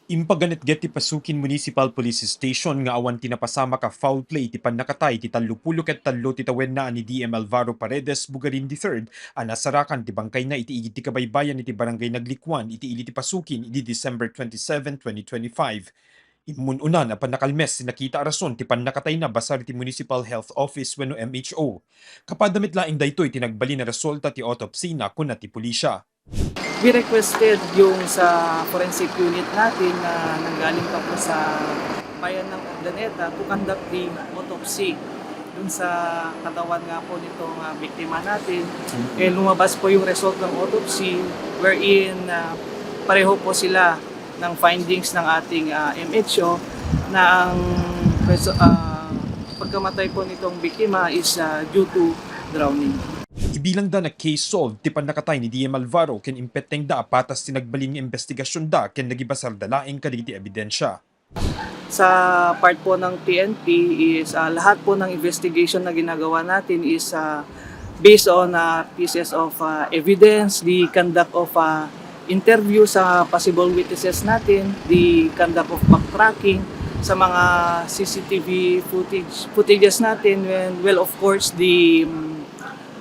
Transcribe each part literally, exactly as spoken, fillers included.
Impaganetget ti Pasukin Municipal Police Station nga awan ti napasamak a foul play iti pannakatay ti tallopulo ket tallo ti tawenna a ni D M Alvaro Paredes Bugarin the third a nasarakan ti bangkayna iti igid ti kabaybayan iti Barangay Naglikuan iti ili ti Pasukin idi December twenty-seven, twenty twenty-five. Immun-unan a pannakalmes ti nakita a rason ti pannakatayna basar iti Municipal Health Office wenno M H O. Kapada met laeng daytoy ti nagbalin a resulta ti autopsy na kuna ti pulisya. We requested yung sa forensic unit natin na nanggaling pa po sa bayan ng Urdaneta to conduct the autopsy dun sa katawan nga po nitong, ah, biktima natin. Mm. Eh, lumabas po yung result ng autopsy wherein, ah, pareho po sila ng findings ng ating, ah, M H O na ang resu-, ah, pagkamatay po nitong biktima is, ah, due to drowning. Ibilangda na case solved ti pannakatay ni D M Alvaro ken impettengda a patas ti nagbalin nga investigasyonda ken nagibasarda laeng kadagiti ebidensya. Sa part po ng P N P is, ah, lahat po ng investigation na ginagawa natin is, ah, based on, ah, pieces of, ah, evidence, the conduct of, ah, interview sa possible witnesses natin, the conduct of backtracking sa mga C C T V footage, footages natin, and, well, of course, the, mm,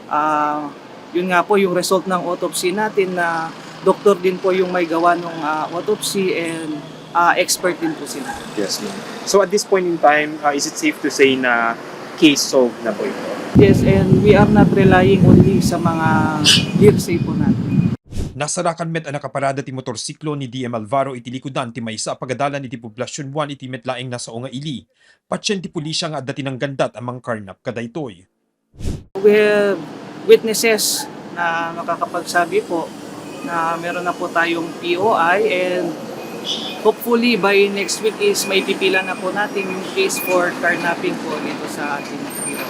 ah, yun nga po, yung result ng autopsy natin na doktor din po yung may gawa ng, ah, autopsy and, ah, expert din po sila. Yes, ma'am. So at this point in time, uh, is it safe to say na case solved na po ito? Yes, and we are not relying only sa mga hearsay po natin. Nasarakan met a nakaparada ti motorsiklo ni D M Alvaro iti likudan ti maysa a pagadalan iti Poblacion one iti met laeng nasao nga ili. Patien ti pulisya nga adda tinanggandat a mangkarnap kadaytoy. We have witnesses na makakapagsabi po na meron na po tayong P O I, and hopefully by next week is maipipila na po natin yung case for carnapping po dito sa ating biro.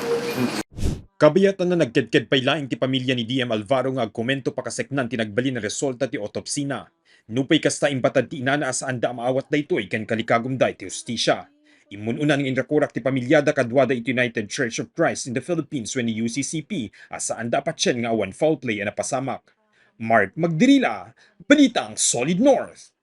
Kabayatan na nagkedked pay laeng ti pamilya ni D M Alvaro nga agkomento pakaseknan ti nagbalin a resulta ti autopsy na. Nupay kasta, imbatad ti inana a saanda a maawat daytoy ken kalikagumda iti hustisya. Immun-unan nga inrakurak ti pamilyada kaduada iti United Church of Christ in the Philippines wenno U C C P a saanda a patien nga awan foul play a napasamak. Mark Magdirila, Balitang Solid North.